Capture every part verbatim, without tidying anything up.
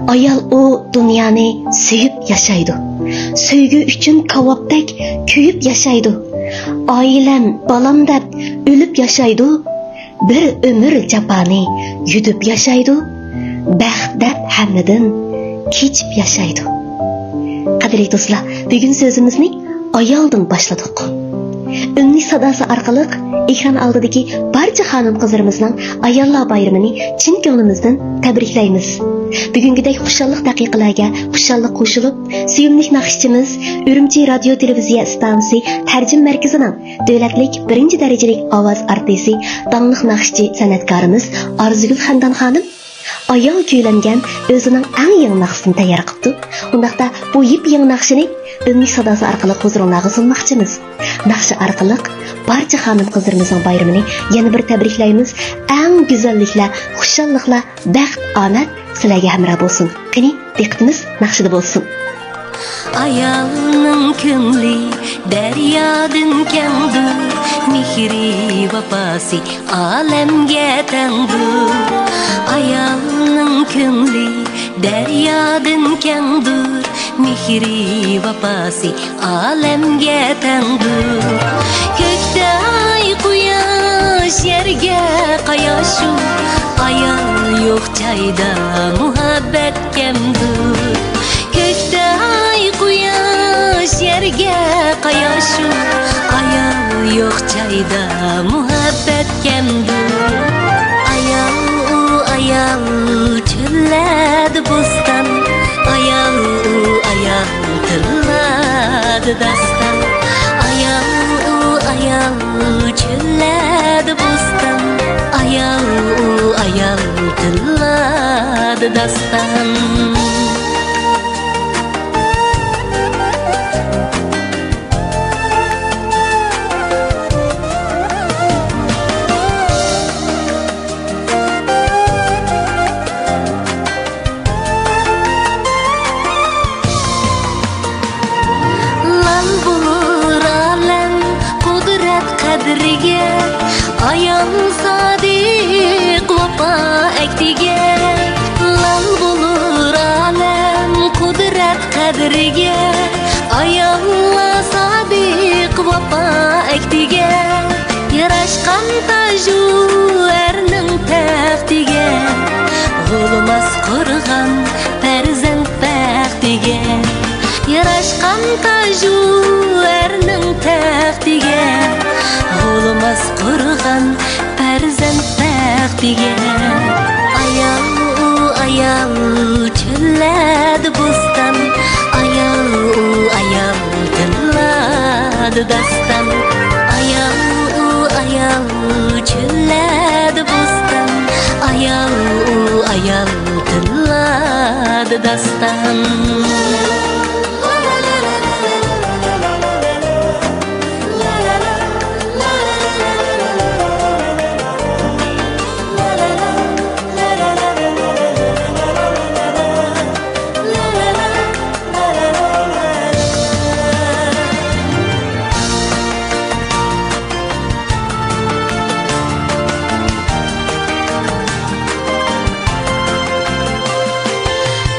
ئايال ئۇ دۇنيانى سۆيۈپ ياشايدۇ. سۆيگۈ ئۈچۈن كاۋاپتەك كۆيۈپ ياشايدۇ. ئائىلەم، بالام دەپ ئۆلۈپ ياشايدۇ. بىر ئۆمۈر جاپانى يۈدۈپ ياشايدۇ. بەخت دەپ ھەممىدىن كېچىپ ياشايدۇ. قەدىرلىك دوستلار، بۈگۈن سۆزىمىزنى ئايالدىن باشلىدۇق. ئۈملۈك ساداسى ئارقىلىق ئېكران ئالدىدىكى بارچە خانىم-قىزلىرىمىزنىڭ ئاياللار بايرىمىنى چىن كۆڭلىمىزدىن تەبرىكلەيمىز. بۈگۈنكىدەك خۇشاللىق دەقىقىلەرگە خۇشاللىق قوشۇلۇپ، سۆيۈملۈك ناخشىچىمىز ئۈرۈمچى رادىيو تېلېۋىزىيە ئىستانسىسى تەرجىمە مەركىزىنىڭ دۆلەتلىك بىرىنچى دەرىجىلىك ئاۋاز ئارتىسى، داڭلىق ناخشىچى، سەنئەتكارىمىز ئارزۇگۈل خەندان خانىم ئايال كۈيلەنگەن ئۆزىنىڭ ئەڭ يېڭى ناخشىسىنى تەييار قىپتۇ. ئۇنداقتا بۇ يېپيېڭى ناخشىنى ئۈملۈك ساداسى ئارقىلىق ھۇزۇرۇڭلارغا سۇنماقچىمىز. ناخشا ئارقىلىق بارچە خانىم-قىزلىرىمىزنىڭ بايرىمىنى يەنە بىر تەبرىكلەيمىز. ئەڭ گۈزەللىكلەر، خۇشاللىقلار، بەخت، ئامەت سىلەرگە ھەمراھ بولسۇن. قېنى، دىققىتىمىز ناخشىدا بولسۇن. ئايالنىڭ كۆڭلى دەريادىن كەڭدۇر، مېھرى، ۋاپاسى ئالەمگە تەڭدۇر. ئايالنىڭ كۆڭلى دەريادىن كەڭدۇر، مېھرى، ۋاپاسى ئالەمگە تەڭدۇر. كۆكتە ئاي، قۇياش، يەرگە قاياشۇ، ئايال يوق جايدا مۇھەببەت كەمدۇر. كۆكتە ئاي، قۇياش، يەرگە قاياشۇ، ئايال يوق جايدا مۇھەببەت كەمدۇر. ئايال ئۇ ئايال، چۆللەردە بوستان، ئايال ئۇ ئايال، تىللاردا داستان. ئايال ئۇ ئايال، چۆللەردە بوستان، ئايال ئۇ ئايال، تىللاردا داستان. لال بولۇر ئالەم قۇدرەت قەدرىگە، ئايال سادىق ۋاپا ئەھدىگە. لال بولۇر ئالەم قۇدرەت قەدرىگە، ئاياللار سادىق ۋاپا ئەھدىگە. ياراشقان تاجۇ ئەرنىڭ تەختىگە، غۇلىماس قۇرغان پەرزەنت بەختىگە. ياراشقان تاجۇ ئەرنىڭ تەختىگە، غۇلىماس قۇرغان پەرزەنت بەختىگە. ئايال ئۇ ئايال، چۆللەردە بوستان، ئايال ئۇ ئايال، تىللاردا داستان. ئايال ئۇ ئايال، چۆللەردە بوستان، ئايال ئۇ ئايال، تىللاردا داستان.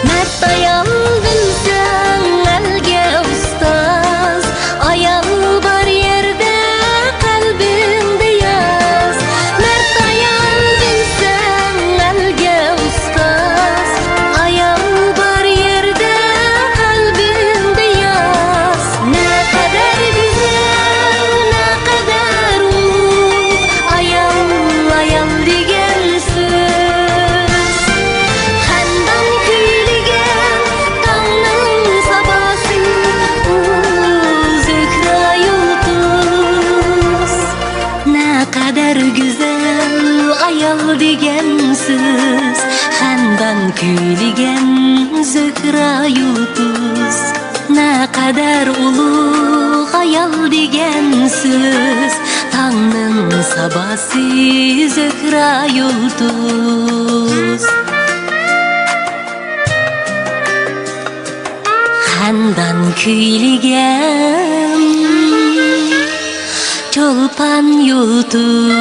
مەرد ئايال بىلسەڭ ئەلگە ئۇستاز، ئايال بار يەردە قەلبىڭدە ياز. مەرد ئايال بىلسەڭ ئەلگە ئۇستاز، ئايال بار يەردە قەلبىڭدە ياز. نەقەدەر گۈزەل، نەقەدەر ئۇلۇغ، ئايال، ئايال دېگەن سۆز. خەندان كۈيلىگەن تاڭنىڭ ساباسى، ئۇ زۆھرە يۇلتۇز. نەقەدەر گۈزەل ئايال دېگەن سۆز، خەندان كۈيلىگەن زۆھرە يۇلتۇز. نەقەدەر ئۇلۇغ ئايال دېگەن سۆز، تاڭنىڭ ساباسى، زۆھرە يۇلتۇز. خەندان كۈيلىگەن چولپان يۇلتۇز.